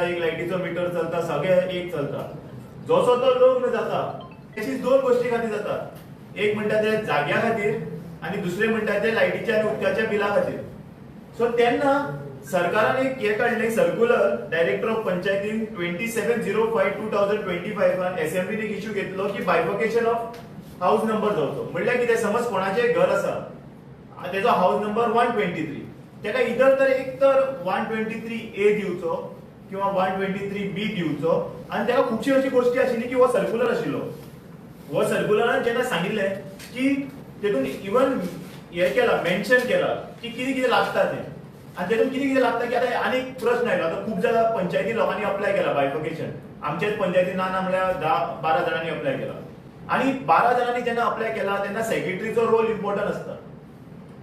एक लायटीचो मिटर चलता, सगळे एक चलता. जसो तो लग्न जाता तशीच दोन गोष्टी खातीर जाता. एक म्हणटा ते जाग्या खातीर आनी दुसरे म्हणटा ते लायटीच्या आनी उदकाच्या बिला खातीर. सो तेन्ना सरकारान एक हें काडलें सर्क्युलर, डायरेक्टर ऑफ पंचायतीन 27/05/2025 एसेंब्लीन एक इश्यू घेतलो की बायफर्केशन ऑफ हाऊस नंबर जावचो. म्हणल्यार कितें, समज कोणाचें घर आसा तेजो हाऊस नंबर 123, तेका इधर तर एक तर 123A दिवचो किंवा 123B दिवचो. आनी तेका खुबशी अशी गोष्टी आशिल्ली की हो सर्क्युलर आशिल्लो. हो सर्क्युलरान जेन्ना सांगिल्लें की तेतून इवन हे केला, मेन्शन केला की कितें कितें लागता तें, आनी तेतून कितें कितें लागता की आतां आनीक प्रश्न आयलो. आतां खूब जाणां पंचायती लोकांनी अप्लाय केला बायफर्केशन. आमच्याच पंचायती ना ना म्हळ्यार 10-12 जाणांनी अप्लाय केला. आनी 12 जाणांनी जेन्ना अप्लाय केला तेन्ना सेक्रेटरीचो रोल इम्पॉर्टंट आसता.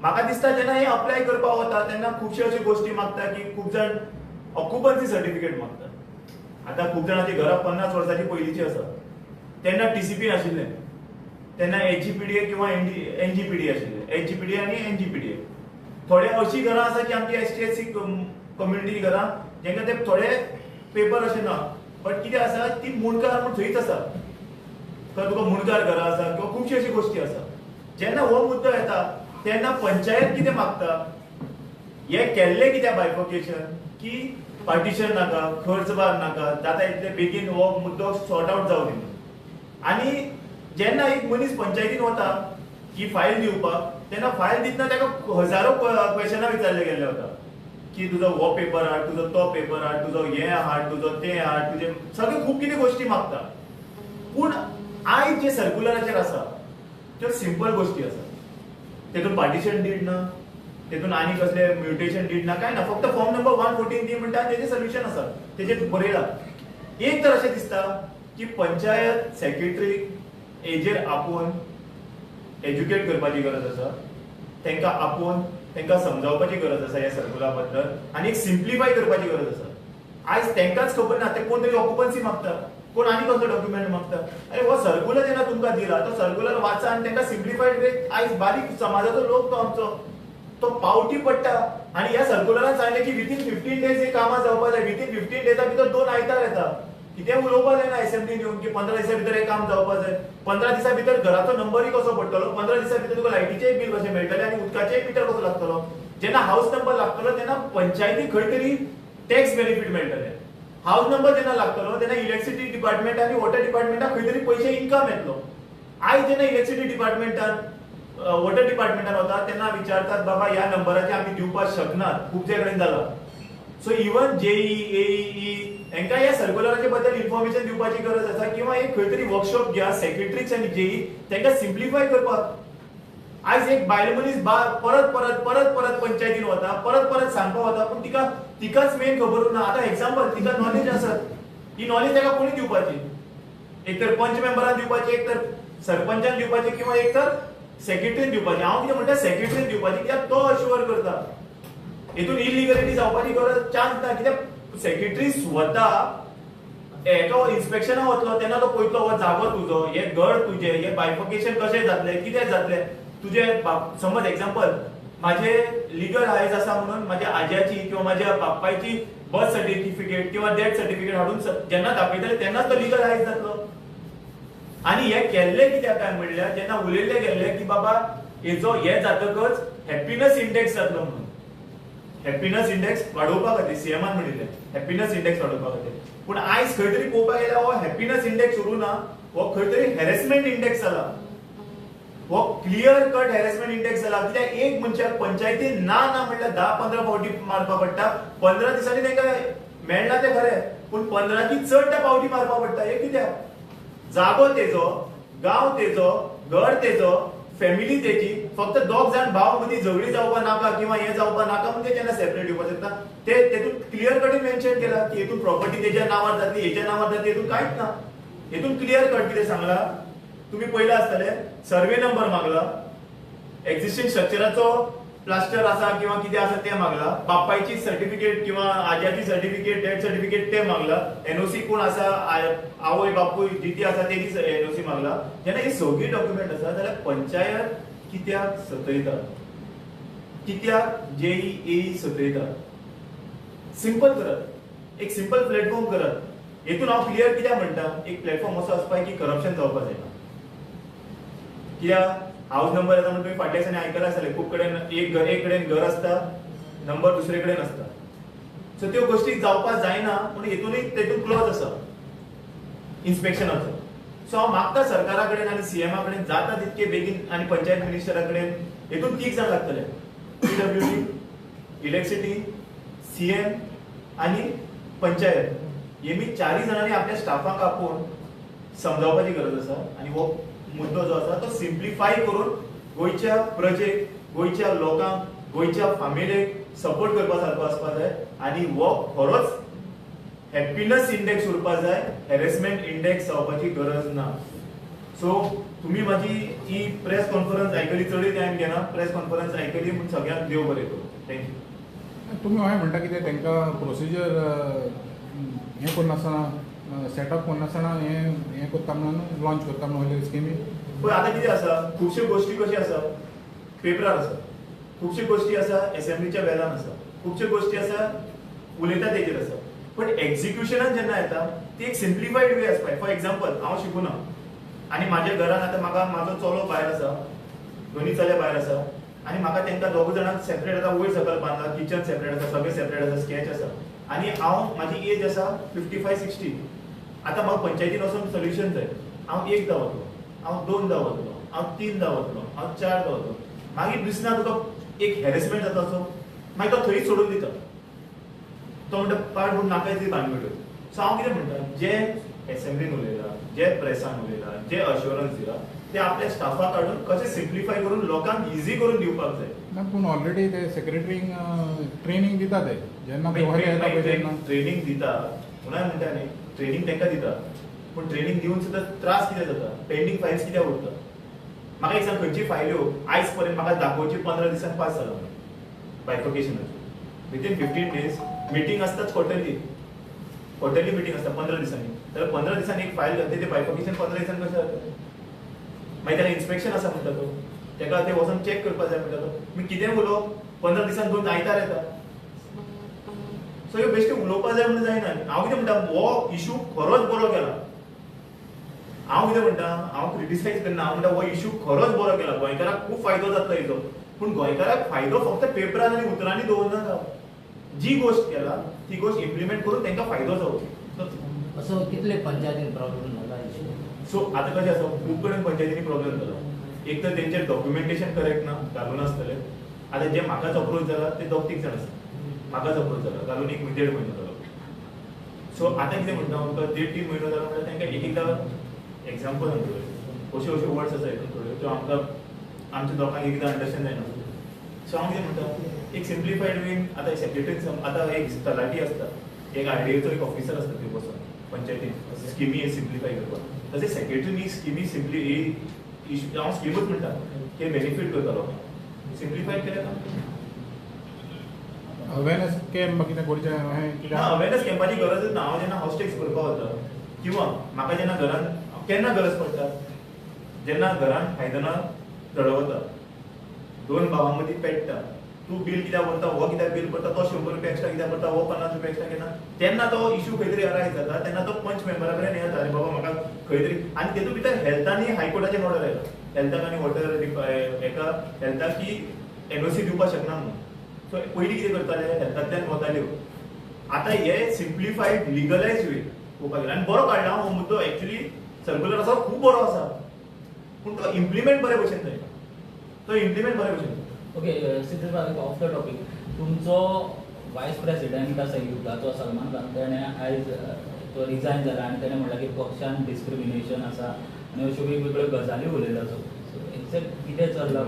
म्हाका दिसता जेन्ना हे अप्लाय करपाक वता तेन्ना खुबश्यो अश्यो गोश्टी मागता की खूब जाण ऑक्युपन्सी सर्टिफिकेट मागता. आतां खूब जाणांची घरां 50 वर्सांची पयलींची आसा, तेन्ना टीसीपी नाशिल्लें, तेन्ना एचजीपीडीए किंवा एनजीपीडी आशिल्लें, एचजीपीडी आनी एनजीपीडीए. थोडे अशीं घरां आसा की आमची एसटी एससी कम्युनिटी घरां जेंका ते थोडे पेपर अशें ना, बट कितें आसा ती मुणकार म्हूण थंयच आसा, किंवा तुका मुणकार घरां आसा किंवा खुबश्यो अश्यो गोश्टी आसा. जेन्ना हो मुद्दो येता तेन्ना पंचायत कितें मागता, हें केल्लें कित्याक बायफर्केशन, की पार्टिशन नाका, खर्च भार नाका, जाता इतले बेगीन हो मुद्दो सॉर्ट आवट जावं दी. आनी जेन्ना एक मनीस पंचायतीन वता ही फायल दिवपाक तेन्ना फायल दितना ताका हजारो क्वेशनां विचारले गेल्ले वता की तुजो हो पेपर हाड, तुजो तो पेपर हाड, तुजो हें हाड, तुजो तें हाड, तुजे सगळे खूब कितें गोश्टी मागता. पूण आयज जे सर्क्युलराचेर आसा त्यो सिंपल गोश्टी आसा. तेतून पार्टिशन did ना, तेतून आनी कसले म्युटेशन did ना, कांय ना, फक्त फॉर्म नंबर 114 दी म्हणटा तेजें सोल्युशन आसा, तेजेर बरयलां. एक तर अशें दिसता की पंचायत सेक्रेटरीक हेजेर आपोवन एज्युकेट करपाची गरज आसा, तांकां आपोवन तांकां समजावपाची गरज आसा ह्या सर्कुला बद्दल, आनी एक सिम्प्लिफाय करपाची गरज आसा. आयज तांकांच खबर ना, ते कोण तरी ऑक्युपन्सी मागता, कोण आनी कसलो डॉक्युमेंट मागता. अरे हो सर्कुलर जेन्ना तुमकां दिला तो सर्कुलर वाचा आनी तांकां सिम्प्लिफायड वे. आयज बारीक समाजाचो लोक तो आमचो, तो पावटी पडटा. आनी ह्या सर्कुलरान सांगलें की विथीन 15 डेज हे कामां जावपा जाय. विथीन 15 डेजा भितर 2 आयतार येता, कितें उलोवपा जायना एसेंब्लीन येवन की 15 दिसां भितर हें काम जावपा जाय. 15 दिसां भितर घराचो नंबरूय कसो पडटलो, 15 दिसां भितर तुका लायटीचेय बील कशें मेळटलें आनी उदकाचेय मिटर कसो लागतलो. जेन्ना हाऊस नंबर लागतलो तेन्ना पंचायती खंय तरी टॅक्स बेनिफीट मेळटलें. हाऊस नंबर जेन्ना लागतलो तेन्ना इलेक्ट्रिसिटी डिपार्टमेंट आनी वॉटर डिपार्टमेंटाक खंय तरी पयशे इन्कम येतलो. आयज जेन्ना इलेक्ट्रिसिटी डिपार्टमेंटान वॉटर डिपार्टमेंटान वता तेन्ना विचारतात बाबा ह्या नंबराचे आमी दिवपाक शकनात, खुबशे कडेन जाला. सो इवन जेई एई हेंकां ह्या सर्क्युलराचे बद्दल इन्फॉर्मेशन दिवपाची गरज आसा, किंवा एक खंय तरी वर्कशॉप घ्या सेक्रेटरीज आनी जेई तांकां सिम्प्लिफाय करपाक. आयज एक बायल मनीस परत परत परत परत पंचायतीन वता, परत परत सांगपाक वता, पूण तिका तिकाच मेन खबर ना. आतां एग्जाम्पल तिका नॉलेज आसत, ही नॉलेज ताका कोणी दिवपाची, एक तर पंच मेंबरान दिवपाची, एक तर सरपंचान दिवपाची, किंवा एक तर सेक्रेटरीन दिवपाची. हांव कितें म्हणटा सेक्रेटरीन दिवपाची, कित्याक तो अश्युअर करता. हितून इलिगलिटी जावपाची गरज चान्स ना, कित्याक सेक्रेटरी स्वता एका इन्स्पेक्शना वतलो तेन्ना तो पळयतलो हो जागो तुजो, हें घर तुजें, हें बायफर्केशन कशें जातलें, कितें जातलें तुजें. समज एग्जाम्पल माझे लिगल हायज आसा म्हणून माझ्या आज्याची किंवा माझ्या बापायची बर्थ सर्टिफिकेट किंवा डेथ सर्टिफिकेट हाडून जेन्ना दाखयतले तेन्नाच तो लिगल हायज जातलो. आनी हें केल्लें कित्याक काय म्हणल्यार जेन्ना उलयल्लें गेल्लें की बाबा हेजो हें जातकच हॅप्पीनस इंडेक्स जातलो म्हणून, हॅप्पीनस इंडेक्स वाडोवपा खातीर सीएमान म्हणिल्लें हॅप्पीनस इंडेक्स वाडोवपा खातीर. पूण आयज खंय तरी पळोवपाक गेल्यार हो हॅप्पीनस इंडेक्स उरूं ना, हो खंय तरी हॅरेसमेंट इंडेक्स जाला, हो क्लियर कट हॅरेसमेंट इंडेक्स जाला. कित्याक एक मनशाक पंचायतीन ना ना म्हणल्यार 10-15 फावटी मारपा पडटा, 15 दिसांनी तांकां मेळना तें खरें, पूण 15ची चड त्या फावटी मारपा पडटा. हें कित्याक? जागो तेजो, गांव तेजो, घर तेजो, फॅमिली तेजी, फक्त 2 जाण भाव मदीं झगडी जावपा नाका किंवा हें जावपा नाका म्हणून ते जेन्ना सेपरेट येवपाक शकता. ते तेतून क्लियर कटीन मेन्शन केला की हेतून प्रॉपर्टी तेज्या नांवार जातली, हेच्या नांवार जातली, हेतून कांयच ना. हेतून क्लियर कट कितें सांगला तुम्ही पयला आसतले, सर्वे नंबर मागला, एक्झिस्टिंग स्ट्रक्चराचो प्लास्टर आसा किंवा कितें आसा तें मागला, बापायची सर्टिफिकेट किंवा आज्याची सर्टिफिकेट, डेथ सर्टिफिकेट तें मागला, एनओसी कोण आसा, आवय बापूय जिती आसा तेजी एनओसी मागला. जेन्ना ही सगळी डॉक्युमेंट आसा जाल्यार पंचायत कित्याक सतयता, कित्याक जेई एई सतयता? सिंपल करात. एक सिंपल प्लॅटफॉर्म करात. हेतून हांव क्लियर कित्याक म्हणटा, एक प्लॅटफॉर्म असो आसपाक की करप्शन जावपाक जायना. कित्याक हावज नंबर येता म्हणून तुमी फाटल्या दिसांनी आयकलां आसतलें, खूब कडेन एक घर, एक कडेन घर आसता, नंबर दुसरे कडेन आसता. सो त्यो गोश्टी जावपाक जायना म्हणून हेतूनय तेतून क्लॉज आसा इन्स्पेक्शनाचो. सो हांव मागता सरकारा कडेन आनी सीएमा कडेन जाता तितके बेगीन आनी पंचायत मिनिस्टरा कडेन, हेतून 3 जाण लागतले, पीडब्ल्यूडी, इलेक्ट्रिसिटी, सीएम आनी पंचायत. हेमी 4 जाणांनी आपल्या स्टाफाक आपोवन समजावपाची गरज आसा आनी हो मुद्दो जो आसा तो सिम्प्लिफाय करून गोंयच्या प्रजेक, गोंयच्या लोकांक, गोंयच्या फामिलीक सपोर्ट करपा सारको आसपा जाय आनी हो खरोच हॅप्पीनस इंडेक्स उरपा जाय, हॅरेसमेंट इंडेक्स जावपाची गरज ना. सो तुमी म्हाजी ही प्रेस कॉन्फरन्स आयकली, चडय टायम घेना, प्रेस कॉन्फरन्स आयकली म्हूण सगळ्यांक देव बरें करूं. Thank you. तुमी अशें म्हणटा कितें तांकां प्रोसिजर हें करनासतना, सेटअप करनासतना हें करता म्हणून लॉंच करता म्हणून स्किमी? पळय आतां कितें आसा, खुबश्यो गोश्टी कश्यो आसा पेपरार आसा, खुबश्यो गोश्टी आसा एसेंब्लीच्या वेलान आसा, खुबश्यो गोश्टी आसा उलयता तेजेर आसा, पण एक्झिक्युशनान जेन्ना येता ती एक सिम्प्लिफायड वे आसपाक. फॉर एक्झाम्पल, हांव शिकूना आनी म्हाज्या घरान आतां म्हाका म्हाजो चलो भायर आसा, दोनी चले भायर आसा आनी म्हाका तांकां दोग जाणांक सेपरेट आतां वयर सकयल बांदला, किचन सेपरेट आसा, सगळें सेपरेट आसा, स्केच आसा आनी हांव म्हाजी एज आसा 55-60. आतां म्हाका पंचायतीन वचून सोल्युशन जाय. हांव एकदां वतलो, हांव दोनदां वतलो, हांव तिनदां वतलो, हांव चारदां वतलो, मागीर दिसना तुका एक हॅरेसमेंट जाता असो, मागीर तो थंयच सोडून दिता, तो म्हणटा पाड म्हूण नाका ती भानगड्यो. सो हांव कितें म्हणटा, जे एसेंब्लीन उलयला, जे प्रेसान उलयला, जे अश्योरन्स दिला ते आपल्या स्टाफाक हाडून कशें सिम्प्लिफाय करून लोकांक इजी करून दिवपाक जाय. ना पूण ऑलरेडी ते सेक्रेटरींक ट्रेनींग दिता ते जेन्ना ट्रेनींग दिता म्हणून म्हणटा न्ही, ट्रेनींग तांकां दिता, पूण ट्रेनींग दिवन सुद्दां त्रास कितें जाता, पेंडींग फायल्स कित्याक उरता. म्हाका एक सांग, खंयची फायल्यो आयज पर्यंत म्हाका दाखोवची 15 दिसांक पास जाला बायफर्केशनाची, विदीन 15 डेज मिटींग आसताच, क्वॉर्टरली क्वॉर्टरली मिटींग आसता 15 दिसांनी, जाल्यार 15 दिसांनी एक फायल घातली, ते बायफर्केशन 15 दिसांनी कशें जाता? मागीर ताका इन्स्पेक्शन आसा म्हणटा तो, ताका ते वचून चॅक करपाक जाय म्हणटा तो, मी कितें उलोवप, 15 दिसान 2 आयतार येता. सो ह्यो बेश्टे उलोवपाक जाय म्हणून जायना. हांव कितें म्हणटा, हो इशू खरोच बरो केला. हांव कितें म्हणटा, हांव क्रिटिसायज करना, हांव म्हणटा हो इशू खरोच बरो केला, गोंयकाराक खूब फायदो जातलो हेजो. पूण गोंयकाराक फायदो फक्त पेपरान आनी उतरांनी दवरनाका, जी गोश्ट केला ती गोश्ट इम्प्लिमेंट करून तांकां फायदो जावचो. असो कितले पंचायतीन प्रॉब्लेम जाला इशू? सो आतां कशें आसा, खूब कडेन पंचायतींनी प्रॉब्लेम जाला. एक तर तेंचें डॉक्युमेंटेशन करेक्ट ना, घालून आसतलें. आतां जे म्हाकाच अप्रोच जाला ते 2-3 जाण आसा, म्हाकाच अप्रोच जाला घालून 1 1.5 म्हयनो जालो. सो आतां कितें म्हणटा आमकां 1.5-3 म्हयनो जालो म्हणल्यार तांकां एक एकदां एग्जाम्पल सांगता, अश्यो अश्यो वर्ड्स आसा हितून थोड्यो त्यो आमकां आमच्या लोकांक एकदां अंडरस्टँड जायना. सो हांव कितें म्हणटा, एक सिम्प्लिफायड वेन आतां सेक्रेटरी, आतां एक तलाठी आसता, एक आरडीएचो एक ऑफिसर आसता थंय बसून पंचायतीन स्किमी सिम्प्लिफाय करपाक, तशें सेक्रेटरीन ही स्किमी सिम्पली ही हांव स्किमूच म्हणटा की बेनिफीट करता लोकांक, सिम्प्लिफाय केलें काम. अवेरनेस कॅम्प कितें करचें? ना, अवेरनेस कॅम्पाची गरजच ना. हांव जेन्ना हावस टॅक्स भरपाक वता किंवा म्हाका जेन्ना घरान केन्ना गरज पडटा, जेन्ना घरान आयदनां चडवता, 2 भावां मदीं पेट्टा, तूं बील कित्याक भरता, हो कित्याक बील भरता, तो 100 रुपया एक्स्ट्रा कित्याक भरता, हो 50 रुपया एक्स्ट्रा केन्ना, तेन्ना तो इशू खंय तरी अरायज जाता, तेन्ना तो पंच मेंबरा कडेन येता, अरे बाबा म्हाका खंय तरी. आनी तेतूंत भितर हेल्थानी हायकोर्टाचें ऑर्डर आयला, हेल्थाक आनी वॉटर हेका हेल्थाक की एनओसी दिवपाक शकना म्हणून. सो पयलीं कितें करताले, हेल्थांतल्यान वताल्यो. आतां हे सिम्प्लिफायड लिगलायज वे पळोवपाक गेल्यार आनी बरो काडला हो मुद्दो. एक्चुली सर्कुलर आसा खूब बरो आसा, पूण तो इम्प्लिमेंट बरे भशेन जायना, तो इम्प्लिमेंट बरे भशेन. Okay Siddhesh, of the topic, तुमचो वायस प्रेसिडेंट आसा युथाचो सलमान खान, तेणें आयज तो रिजायन जाला आनी तेणें म्हणलां की पक्षान डिस्क्रिमिनेशन आसा आनी अश्यो वेगवेगळ्यो गजाली उलयला. सो एक्झॅक्ट कितें चल्लां?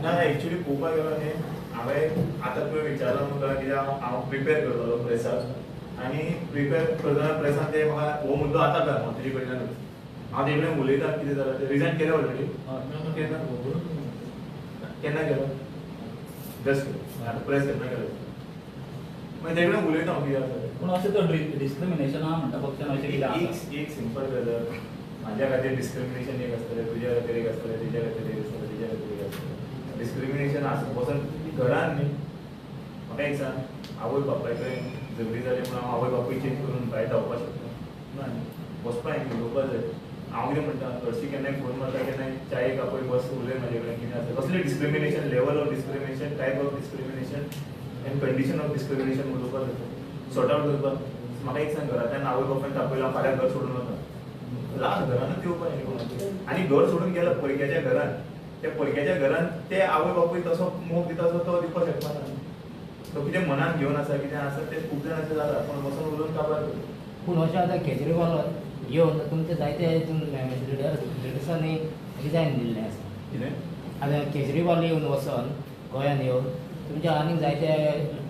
ना, एक्चुली पळोवपाक गेलो न्ही, हांवें आतां तुवें विचारलां म्हाका कित्याक हांव प्रिपेर करतालो प्रेसाक आनी प्रिपेर करतना प्रेसान ते म्हाका हो मुद्दो आतां कळ्ळो तेजे कडल्यानूच. हांव तेजे कडेन उलयता कितें जालां तें. रिजायन केलें ऑलरेडी? केन्ना केन्ना केलो? जस्ट आतां प्रेस केन्ना केलो? मागीर तेजे कडेन उलयता हांव कितें आसा. पूण अशें तो डिस्क्रिमिनेशन आहा म्हणटा पक्षान, अशें कितें आसा? एक सिंपल गजाल, म्हाज्या खातीर डिस्क्रिमिनेशन एक आसतलें, तुज्या खातीर एक आसतलें, तेज्या खातीर एक आसतलें, तेज्या खातीर एक आसतलें. डिस्क्रिमिनेशन आसा वचून घरान न्ही. म्हाका एक सांग, आवय बापाय कडेन झगडी जाली म्हणून हांव आवय बापूय चेंज करून भायर धांवपाक शकता ना, वचपा हांवें उलोवपा जाय. हांव कितें म्हणटा, हरशीं केन्नाय फोन मारता, केन्नाय चायेक आपय बस उलय म्हाजे कडेन कितें आसा, कसलें discrimination, level of discrimination, type of discrimination and condition of discrimination उलोवपा जाता, सॉर्ट आवट करपाक. म्हाका एक सांग, घरांतल्यान आवय बापायन तापयलो हांव फाल्यां घर सोडून वता, लास्ट घरानूच येवपा न्ही कोणाचें. आनी घर सोडून गेलो परक्याच्या घरान, त्या परक्याच्या घरान ते आवय बापूय तसो मोग दिता तसो तो दिवपाक शकना. तो कितें मनान घेवन आसा, कितें आसा तें खूब जाणांचें जाला, पूण वचून उलोवन काबार करता. पूण अशें आतां केजरीवाल येवन तुमचे जायते हितून लिडर्सांनी रिजायन दिल्लें आसा. कितें आतां केजरीवाल येवन वचोन गोंयान येवन तुमच्या आनीक जायते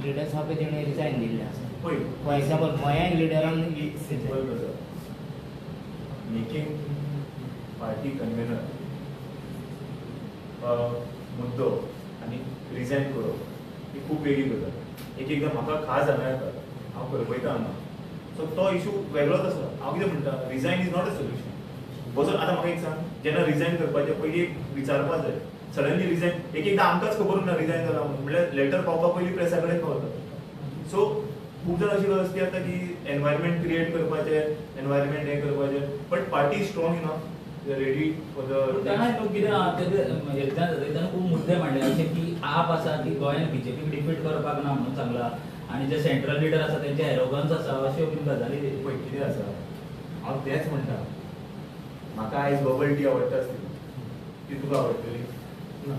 लिडर्स आहा पळय तेणी रिजायन दिल्लें आसा. पळय फॉर एग्जाम्पल मयांक लिडरान एक सिंपल गजाल, मेकिंग पार्टी कन्वेनर मुद्दो आनी रिजायन करप ही खूब वेगळी गजाल. एक एकदां म्हाका खाज हांगा येता, हांव करपयता हांगा, सो तो इशू वेगळोच आसा. हांव कितें म्हणटा, resign is not a solution. वचून आतां म्हाका एक सांग, जेन्ना रिजायन करपाचें पयलीं एक विचारपा जाय. सडनली रिजायन एक एकदां आमकांच खबर ना रिजायन जाला म्हणून, म्हणल्यार लेटर पावपा पयलीं प्रेसा कडेन पावता. सो खूब जाण अशी गजाल जाता की एनवायरमेंट क्रिएट करपाचें, एनवायरमेंट हें करपाचें, but party is strong enough, ready for the. तेन्ना लोक कितें तेजे रिजायन जाता तेन्ना खूब मुद्दे मांडले अशें की आप आसा की गोंयान बीजेपीक डिफीट करपाक ना म्हणून सांगला आनी जे सेंट्रल लिडर आसा तेंचे एरोगन्स आसा, अश्यो बीन गजाली. पळय कितें आसा, हांव तेंच म्हणटा, म्हाका आयज बबल टी आवडटा आसली ती तुका आवडटली ना,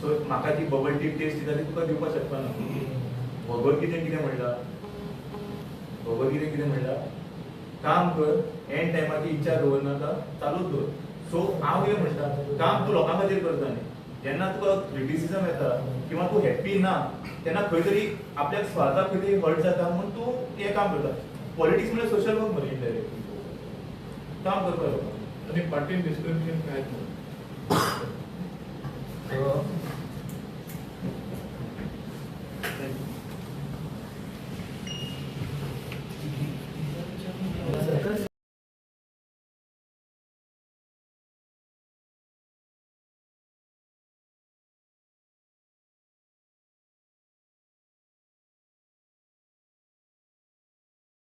सो म्हाका ती बबल टी टेस्ट दिता ती तुका दिवपाक शकना. भगवत गीतेन कितें म्हणलां, भगवत गीतेन कितें म्हणलां, काम कर, एंड टायमाची इच्छा दवरनाका, चालूच दवर. सो हांव कितें म्हणटा, काम तूं लोकां खातीर करता न्ही, जेन्ना तुका क्रिटिसिजम येता किंवा तूं हॅप्पी ना तेन्ना खंय तरी आपल्याक स्वार्थाक खंय तरी हर्ट जाता म्हूण तूं हें काम करता. पॉलिटिक्स म्हणल्यार सोशल वर्क मरे, इनडायरेक्टली काम करपा लोकांक. आनी पार्टीन डिस्क्रिमिनेशन कांयच ना.